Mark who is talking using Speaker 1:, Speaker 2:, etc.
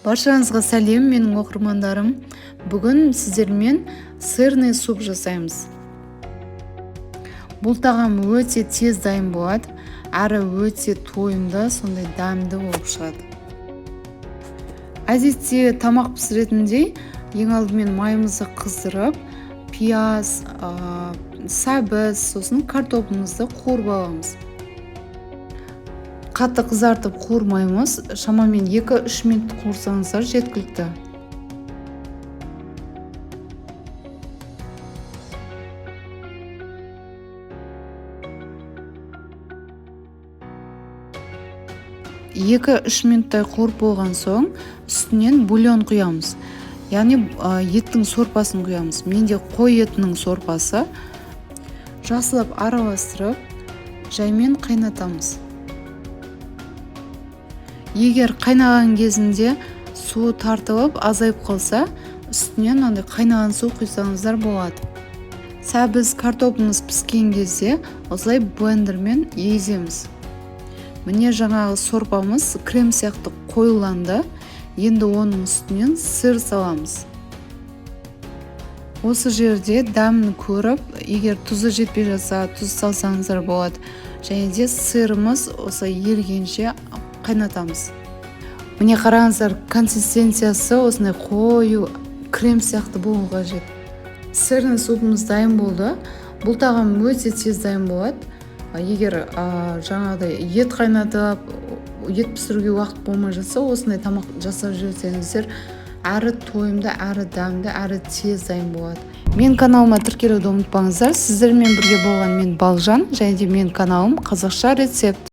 Speaker 1: Баршаңызға сәлем, менің оқырмандарым! Бүгін сіздермен сырный суп жасаймыз. Бұл тағам өте тез дайын болады, әрі өте тойымды, сондай дәмді болып шығады. Әдетте тамақ пісіретіндей ең алдымен майымызды қыздырып, пияз, сәбіз, сосын картопымызды қуырып аламыз. Қатты қызартып қуырмаймыз, шамамен 2-3 минут қуырсаңыздар жеткілікті. 2-3 минуттай қуырып болған соң үстінен бульон құямыз. Яғни еттің сорпасын құямыз. Менде қой етінің сорпасы. Жақсылап араластырып, жаймен қайнатамыз. Егер қайнаған кезінде су тартылып азайып қалса, үстінен андай қайнаған су құйсаңыздар болады. Сәбіз, картопымыз піскен кезде осылай блендермен еземіз. Міне, жаңағы сорпамыз крем сияқты қоюланды. Енді оның үстінен сыр саламыз. Осы жерде дәмін көріп, егер тұзы жетпей жатса, тұз салсаңыздар болады. Және де сырымыз осы ерігенше қайнатамыз. Міне, қараңыздар, консистенциясы осындай қою крем сияқты болу қажет. Сырный супымыз дайын болды. Бұл тағам өте тез дайын болады. Егер жаңағыдай ет қайнатып, ет пісіруге уақыт болмай жатса, осындай тамақ жасап жіберсеңіздер, әрі тойымды, әрі дәмді, әрі тез дайын болады. Мен каналыма тіркелуді ұмытпаңыздар. Сіздермен бірге болған мен, Балжан, және де менің каналым «Қазақша рецепт».